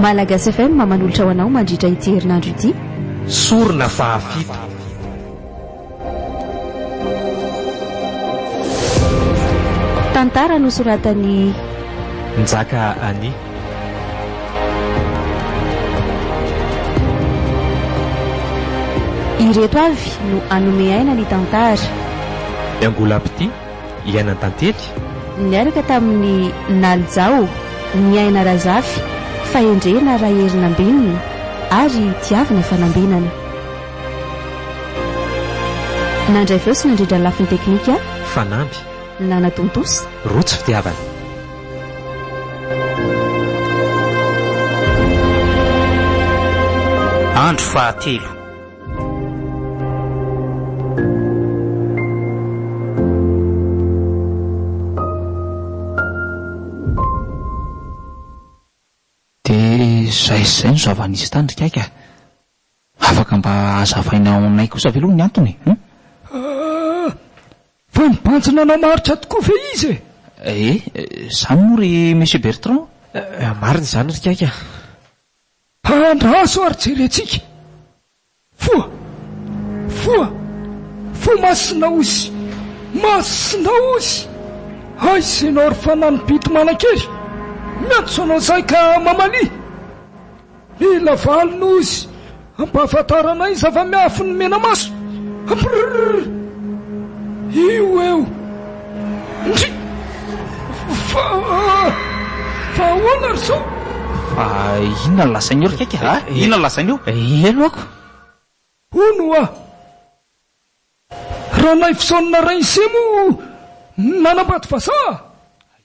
Malagasy FM manolotra ho anao mandritra ity herinandro ity. Sorona fahafito. Tantara nosoratan'i. Njaka Annie. Ireto avy no hanome aina ny tantara. Angolam-pitia, Iainan-tantely. Niaraka tamin'i Nalijao, Niaina Razafy, Fahendrena Raherinambinina ary Tiavina Fanambinana. Nandray feo sy nandrindra ny lafiny teknika. Fanamby. Nanatontosa. Rotsy fitiavana. Andro fahatelo. Dia izay sy izay no zava-nisy tany ry Kaiky a! Afaka mba hazavaina ao aminay kosa ve aloha ny antony e? Hum? Ah! Fa nibanjina anao maharitra tokoa ve izy e? Eh, izany moa ry Monsieur Bertrand? Marina izany ry Kaiky a! Andraso ary jerentsika. Foha! Foha! Foha masina ozy! Masina ozy! Aiza ianao ry fananibito manan-kery? Miantso anao izahay ka mamalia! Mila valiny ozy ampahafantaranay ny zava-miafin'ny menamaso! Brrr! Io eo! Ndry! Fa fa ahoana ry zao? Fa inona no lazainy eo ry Kaiky a? Inona no lazainy eo? Heno ako. Hono hoa! Ranaivosaonina Rainse moa nanambady vazaha?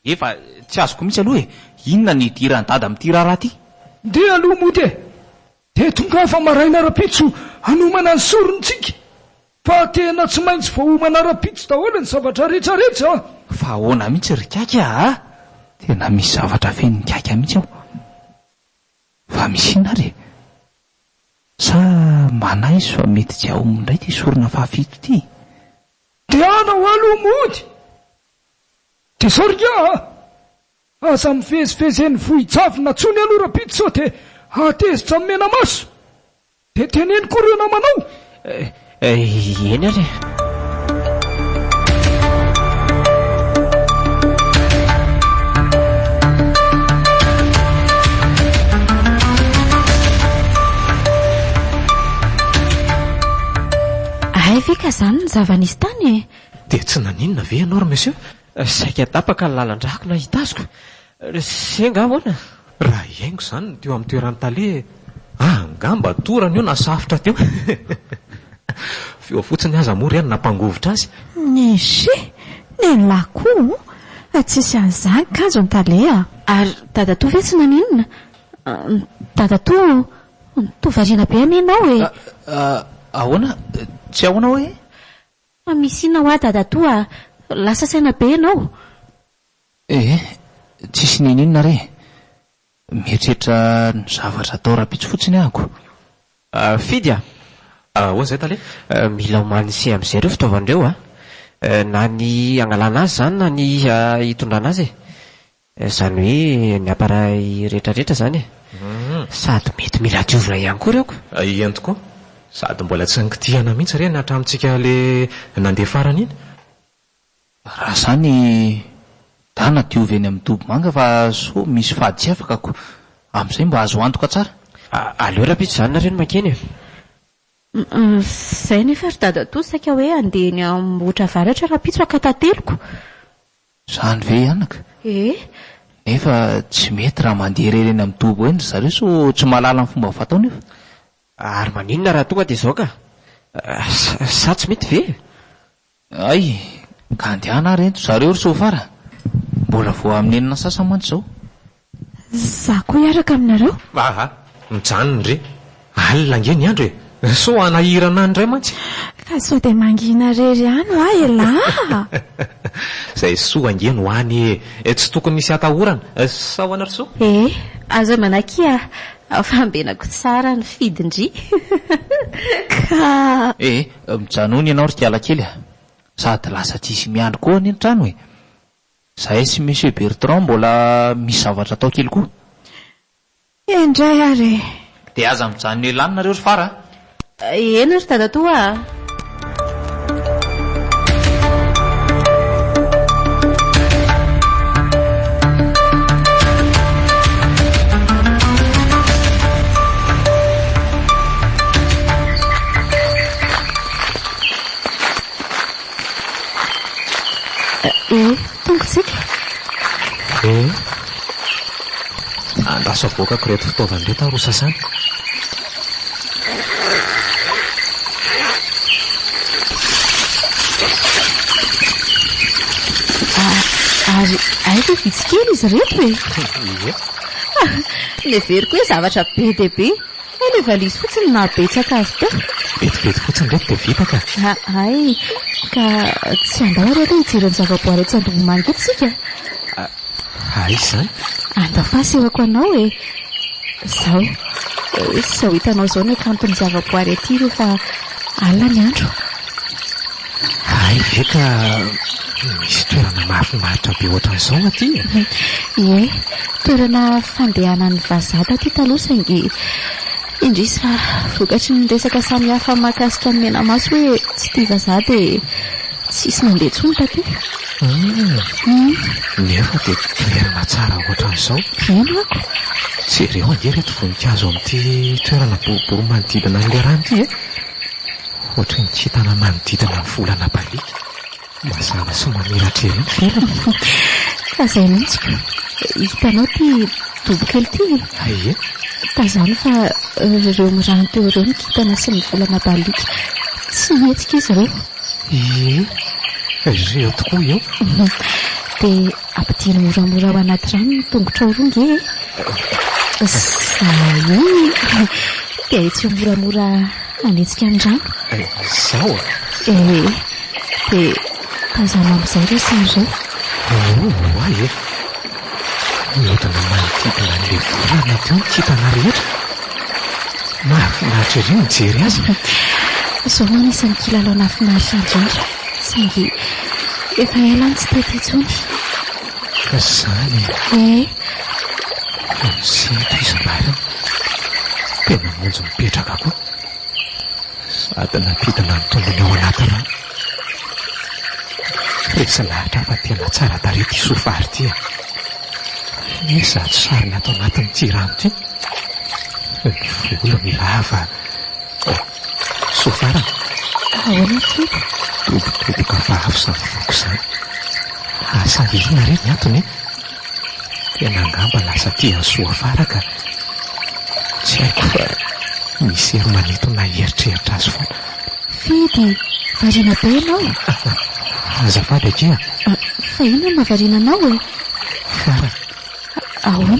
Efa tsy azoko mihitsy aloha e! Inona no idiran'i Dada amin'ity raharaha ity? Ndeha aloha mody e! Dia tongava maraina rahampitso hanomana ny sorontsika fa tena tsy maintsy voaomana rahampitso daholo ny zavatra rehetra rehetra a! Fa ahoana mihitsy ry Ikaky aa? Tena misy zavatra fenon'i Ikaky mihitsy ao. Fa misy inona ary e? Sa manahy izy fa mety tsy hahomby indray ity sorona fahafito ity? Ndehana ho aloha mody! Dia zao ry Ingahy a! Aza mivezivezy eny Vohijavona tsony aloha rapitso sao dia hahatezitra ny menamaso. Dia teneno koa ireo namanao. Eny ary e. Hay ve ka zany ny zava-nisy tany e? Dia tsy naninona ve ianao ry monsieur? Saika tapaka ny lalan-drako nahita azoko. Se nga ahoana? Raha hihaingo izany ny teo amin'ny toeran'ny tale angamba torana io na safotra teo. Feo fotsiny aza moa re no nampangovitra azy. Nisy? Nelah koa o! Tsisy an'izany kanjo ny tale a! Ary dadatoa ve tsy naninona? Dadatoa toa variana be anie ianao e! Ahoana? Tsy ahoana hoe? Fa misy inona hoa dadatoa a! Lasa saina be ianao. Eh! Tsisy ninoninona re! Mieritreritra ny zavatra atao rahampitso fotsiny aho ko. Fidy a! Ahoana izay tale? Mila omanin'ny CMG ireo fitaovana ireo a! Na ny hangalana azy izany na ny hitondrana azy e! Izany hoe ny appareil rehetra rehetra izany e! Sady mety mila diovina ihany koa ireo ko! Eny tokoa! Sady mbola tsy nikitihana mihitsy ireny hatramintsika le nandeha farany iny. Raha izany dana diovy eny amin'ny dobo manga fa sao misy fady tsy afaka ko! Amin'izay mba azo antoka tsara. Aleo rahampitso izany nareo no mankeny e! Izay nefa ry dadatoa saika hoe handeha eny Ambohitravaratra rahampitso haka tanteliko. Izany ve anaka? Ee. Nefa tsy mety raha mandeha irery eny amin'ny dobo eny ry zareo sao tsy mahalala ny fomba fatao nefa. Ary maninona raha tonga dia izao ka? Sa tsy mety ve? Hay, ka andehana ary ento zareo ry sofara. Mbola vao amin'ny enina sasany mantsy izao. Za koa hiaraka aminareo. Aa, mijanona re. Alina ange ny andro e! Sao hanahirana any indray mantsy. Ka sao dia mangina irery any hoa elah a! Izay soa ange no any e! Tsy tokony hisy hatahorana. Sa ahoana ry Soa? E, aza manaky a! Fa ambenako tsara ny fidin-dry. Ka. E, mijanona ianao ry kialakely a! Sady lasa tsisy miandry koa anie ny trano e! Zahay sy Monsieur Bertrand mbola misy zavatra atao kely koa. Indray ary e! Dia aza mijanona eo lany nareo ry Fara a! Eny ry dadatoa a! Eh, tonga isika. Eh, andraso avoakako ireto fitaovana ireto ary hosasana. Ah, ary aiza vitsy kely izy ireto e? Ie. Neveriko hoe zavatra be dia be. Hay ilay valizy fotsiny no nahabetsaka azy teo. Vetivety fotsiny ireto dia vita ka. Hay, ka tsy handao ary aloha hijery ny zavaboary etsy Ambohimanga etsy isika? Aiza izany? Andao fa asehoko anao e! Izao, sao hitanao izao ny hakanton'ny zavaboary aty rehefa alina ny andro. Hay ve ka misy toerana mahafinaritra be ohatran'izao aty e? Ie, toerana fandehanan'ny vazaha taty taloha saingy indrisy fa vokatry ny resaka samihafa mahakasika ny menamaso hoe tsy tia vazaha dia tsisy mandeha intsony taty. Hum, nefa dia toerana tsara ohatran'izao. Eny ako. Jereo ange ireto voninkazo amin'ity toerana boribory manodidina an'ilay rano ity e! Ohatry ny kintana manodidina ny volana baliaka. Mazava sy mamiratra ery ny felany. Ka izay mihitsy ko. Hitanao ity dobo kely ity e? Ie. Tazano fa ireo miranty eo ireo ny kintana sy ny volana baliaka. Tsy mihetsika izy ireo. Ie. Ireo tokoa eo. Dia ampidiro moramora ao anaty rano ny tongotrao roa nge e. Izay. Dia ahitsio moramora hanetsika ny rano. Izao a? Ee. Dia tazano amin'izay ireo sary ireo. Oay e! Mihodina manodidina an'ilay volana teo ny kintana rehetra. Mahafinaritra ery ny mijery azy. Izao no anisan'ny kilalao nahafinaritra indrindra, saingy efa ela aho no tsy teto intsony. Izany e! Ee. Misento izy marina. Dia namonjy mipetraka koa. Sady nampidina ny tongony ao anaty rano. Resy lahatra aho fa tena tsara tarehy ity sofary ity e. Izato sariny ato anatin'ity rano ity. Ny volony lava. Sofara. Ahoana Fidy? Dobodoboka fa avy izany foko izany. Asa inona re ny antony e? Tena angamba lasa tia an'i Soafara ka. Tsy haiko fa misy hery manintona hieritreritra azy foana. Fidy, variana be ianao. Azafady akia. Fa inona no mahavariana anao e? Fara. Ahoana?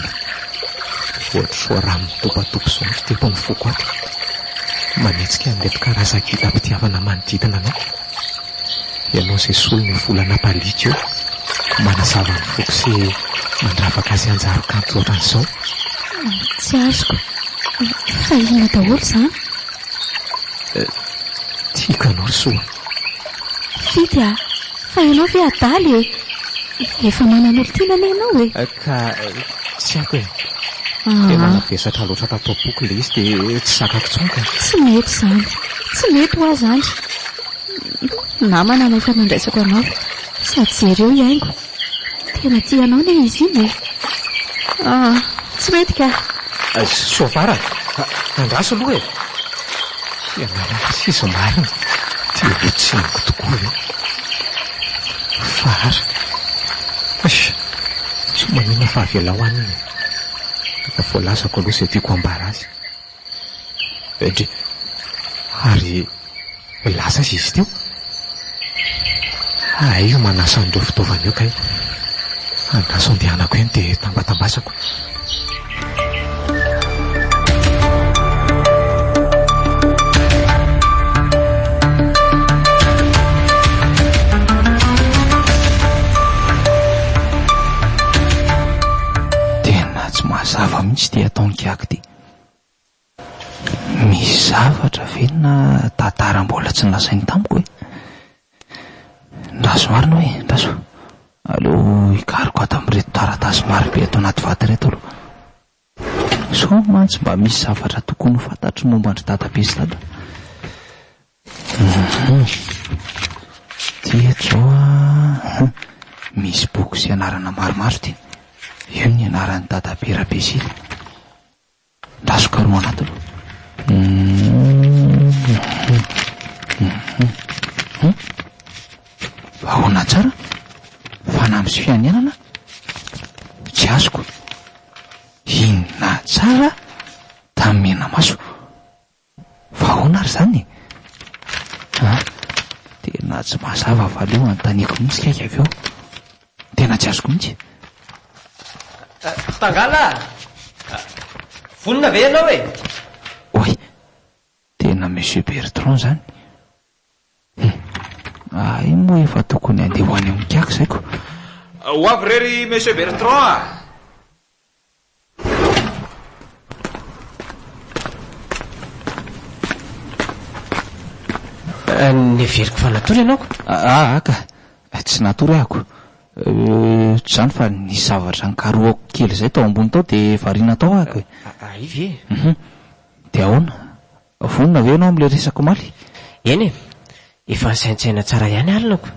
Ohatr'izao rano mitopatopy izao ny fitepon'ny foko ato. Manetsika an'ireto karazan-kitam-pitiavana manodidina anao. Ianao izay solon'io volana baliaka io, manazava ny foko sy mandravaka azy hanjary kanto ohatran'izao. Tsy azoko. Fa inona daholo izany? Tiako ianao ry Soa. Fidy a! Fa ianao ve adala e? Efa manan'olon-tiana anie ianao e! Ka tsy haiko e! Tena navesatra loatra tato am-poko ilay izy dia tsy zakako intsony ka. Tsy mety izany. Tsy mety hoa zandry. Namana no efa nandraisako anao. Sady jereo i Haingo. Tena tia anao anie izy iny e! Ah, tsy mety ka! Soafara a! Andraso aloha e! Tena ratsy izy marina. Dia ho tsiniko tokoa ve? Fara. Eish! Tsy maninona fa avelao any e! Efa voalazako aloha izay tiako hambara azy. Ndry! Ary lasa aiza izy teo? Hay io manasa an'ireo fitaovana io kay. Andraso andehanako eny dia tambatambazako. Tena tsy mazava mihitsy ity ataon'i Kiaka ity. Misy zavatra ve na tantara mbola tsy nolazainy tamiko e? Ndraso marina hoe, ndraso. Aleo hikariko ato amin'ireto taratasy maro be ato anaty vata ireto aloha. Sao mantsy mba misy zavatra tokony ho fantatro momba an-dry dadabe sy dada. Ity eto izao an, misy boky sy anarana maromaro ity. Io ny anaran'i dadabe Rabesily. Andraso karohana anaty aloha. Ahoana tsara? Fanamby sy fianianana? Tsy azoko. Inona tsara? Tamin'ny menamaso. Fa ahoana ary izany e? Ah, tena tsy mazava fa aleo anontaniako mihitsy kaiky avy eo. Tena tsy azoko mihitsy. Tangala a! Vonona ve ianao e? Oay, tena Monsieur Bertrand izany. Hum, ah, io moa efa tokony handeha ho any amin'ny kiaka izay ko. Ho avy re ry Monsieur Bertrand a! Neveriko fa natory ianao ko. Aa ka, tsy natory aho ko. Tsy izany fa nisy zavatra nikarohako kely izay tao ambony tao dia variana tao aho ko e. Hay ve? Hum, dia ahoana? Vonona ve ianao amin'ilay resaka omaly? Eny e, efa nisaintsaina tsara ihany alina ko.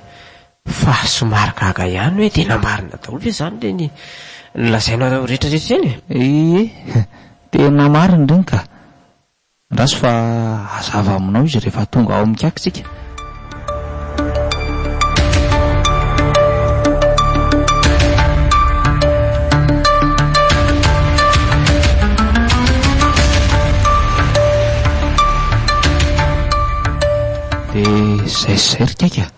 Fa somary gaga ihany hoe tena marina daholo ve izany ireny nolazainao rehetra rehetra ireny e? Ie, tena marina ireny ka. Andraso fa hazava aminao izy rehefa tonga ao amin'ikaky tsika. Dia izay sy izay ry Kaika a!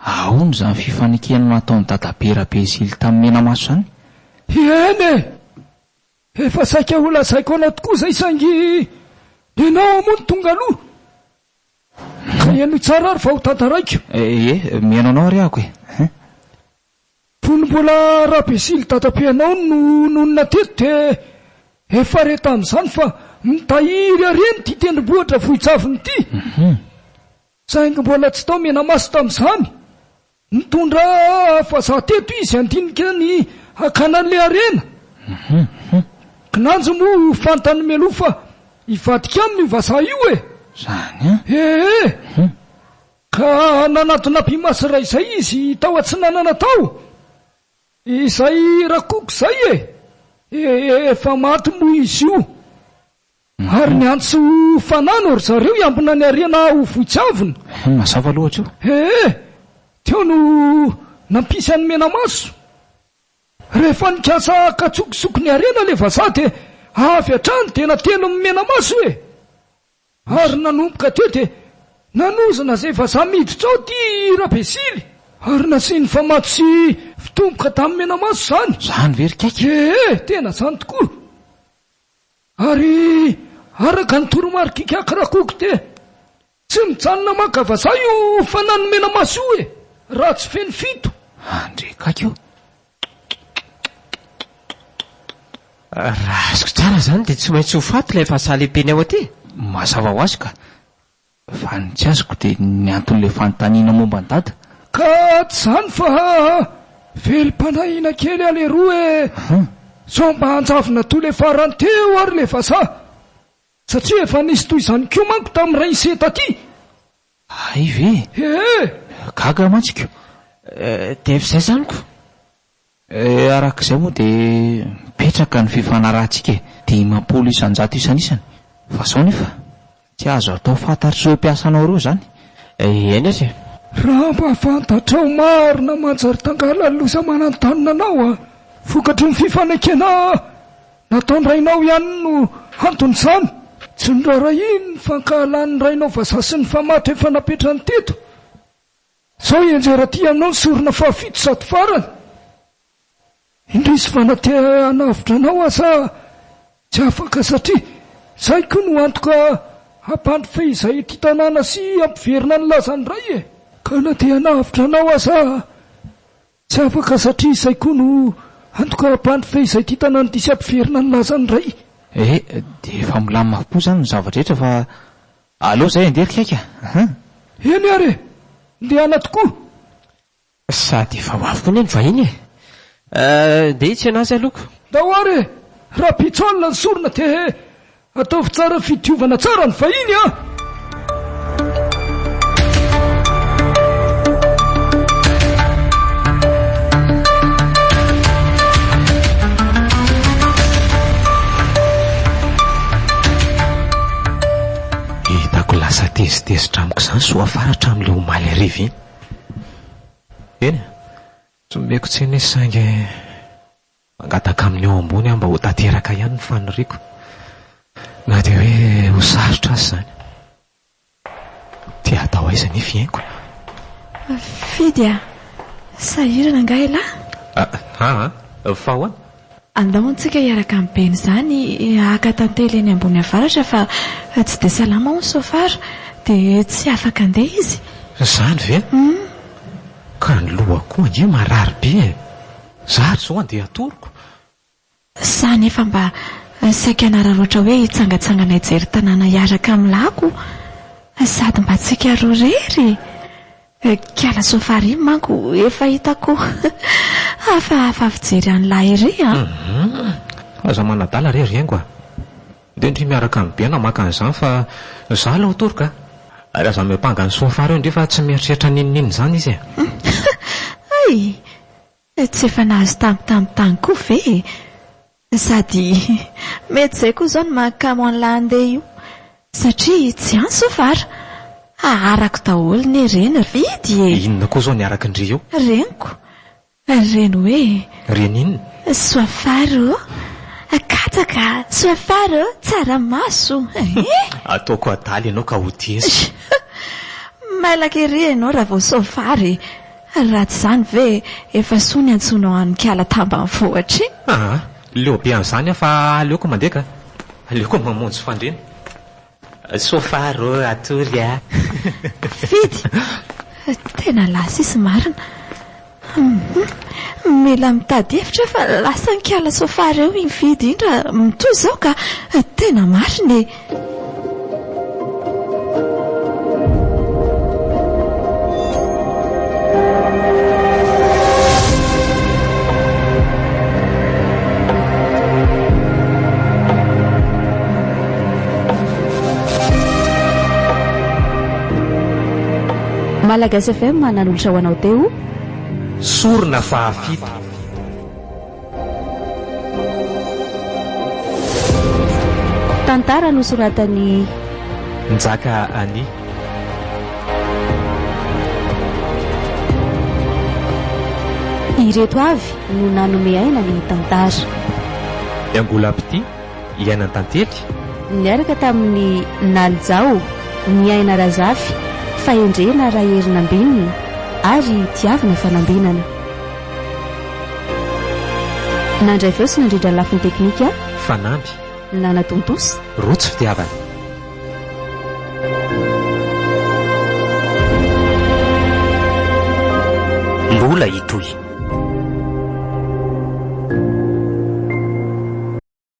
Ahoana izany fifanekena nataon'i Dadabe Rabezily tamin'i Menamaso izany? Eny e! Efa saika ho lazaiko anao tokoa izay saingy ianao moa no tonga aloha. Ka henoy tsara ary fa ho tantaraiko. Ie, mihaino anao ary ahako e. Fony mbola Rabesily dadabenao no nonina teto dia efa re tamin'izany fa mitahiry harena ity tendrombohitra Vohitsavony ity. Saingy mbola tsy tao Menamaso tamin'izany. Nitondra vazaha teto izy handinika ny hakana an'ilay harena. Kinanjo moa fantany mialoha fa hivadika aminy io vazaha io e! Zany an? Ee! Ka nanatona mpimasy iray izay izy tao atsinanana tao. Izay Rakoko izay e! Efa maty moa izy io. Ary niantso fanano ry zareo hiambina ny harena ho vohitsavona. Mazava aloha hatreo. Ee, teo no nampisy an'i Menamaso. Rehefa nikasa haka an-tsokosoko ny harena ilay vazaha dia avy hatrany dia natelin'i Menamaso e! Ary nanomboka teo dia nanozona izay vazaha miditra ao ity Rabesily. Ary nasiany famato sy fitomboka tamin'i Menamaso izany. Izany ve ry Kaiky? Ee, tena izany tokoa. Ary araka ny toromarik'Ikaky Rakoky dia tsy mijanona maka vazaha io fanan'ny menamaso io e! Raha tsy feno fito. Andre Kaky ô! Raha azoko tsara izany dia tsy maintsy ho faty ilay vazaha lehibeny ao aty e! Mazava ho azy ka! Fa ny tsy azoko dia ny anton'ilay fanontaniana momba an'i Dada. Ka tsy izany fa velom-panahiana kely aho leroa e! Sao mba hanjavona toy ilay farany teo ary ilay vazaha? Satria efa nisy toy izany koa manko tamin'ny rain'ise taty. Hay ve? Ee! Gaga mantsy ko! Dia efa izay izany ko! Eh, araka izay moa dia mipetraka ny fifanarahantsika e, 50% isanisany. Fa izao nefa, tsy azo atao fantatr'ireo mpiasanao ireo izany. Eny ary e. Raha mba fantatrao marina mantsy ry Tangala ny loza mananontanona anao a! Vokatry ny fifanekena nataon-drainao ihany no anton'izany. Tsy noraharahiany ny fankahalan'ny rainao vazaha sy ny famato efa napetrany teto. Zao hianjera aty aminao ny sorona fahafito sady farany. Indrisy fa na te hanavotra anao aza tsy afaka satria zay ko no antoka hampandry fehizay ity tanàna sy hampiverina ny lazany indray e! Ka na te hanavotra anao aza tsy afaka satria izay koa no antoka hampandry fehizay ity tanàna ity sy hampiverina ny lazany indray. Eh, dia efa milamina avokoa izany ny zava-drehetra fa aleo izay handeha ry Kaika a! Eny ary e! Ndehana tokoa! Sady efa ho avy koa anie ny vahiny e! Ndeha hitsena azy aloha ko! Ndao ary e! Rahampitso alina ny sorona dia ataovy tsara fidiovana tsara ny vahiny a! Hitako lasa tezitezitra amiko izany Soafara hatramin'ilay omaly hariva iny. Eny e, tsy omeko tsiny izy saingy mangataka amin'ny ao ambony aho mba ho tanteraka ihany ny faniriako na dia hoe ho sarotra aza izany. Te hatao aiza anefa i Haingo? Fidy a! Sahirana angaha elah? Aa, fa ahoana? Andao antsika hiaraka amin'i Beny izany haka tantely eny ambony avaratra fa tsy dia salama hono Sofara dia tsy afaka handeha izy. Izany ve? Ka ny lohako koa ange marary be e! Za ary izao handeha hatoroko. Za anefa mba saika hanararaotra hoe hitsangatsangana hijery tanàna hiaraka amin'ny lako sady mba tsika roa irery e! Kiala Sofara iny manko efa hitako hafahafa fijery an'lah ery a! Hum! Aza manadala re ry haingo a! Ndeha ndry miaraka amin'i Bena maka an'izany fa za aloha hatory ka! Ary aza miampanga an'i Sofara eo ndry fa tsy mieritreritra n'inon'inona izany izy e! Hay! Tsy efa nahazo tambitamby tany koa ve e? Sady mety izay koa izao ny mahakamo an'lah handeha io satria tsy any Sofara. Aharako daholo anie ireny ry Fidy e! Inona koa izao ny araky ndry io? Reniko. Reny hoe. Reny inona? Soafara ô! Katsaka! Soafara ô! Tsaramaso! Eh! Ataoko adala ianao ka ho tezitra. Mailaka ery ianao raha vao Sofara e! Raha tsy izany ve efa soa ny antsoinao an'ikala tambanivohitra iny? Aa, leo be an'izany aho fa aleoko mandeha ka. Aleoko mamonjy fandriana. Soafara ô, atory a! Fidy! Tena lasa izy marina. Hum, mila mitady hevitra aho fa lasa nikala soafara eo iny Fidy iny raha mitohy izao ka. Tena marina e! Malagasy FM nanolotra ho anao teo. Sorona fahafito. Tantara nosoratan'i. Njaka Annie. Ireto avy no nanome aina ny tantara. Angolam-pitia, Iainan-tantely. Niaraka tamin'i Nalijao, Niaina Razafy, Fahendrena Raherinambinina ary Tiavina Fanambinana. Nandray feo sy nandrindra ny lafiny teknika. Fanamby. Nanatontosa. Rojo fitiavana. Mbola hitohy.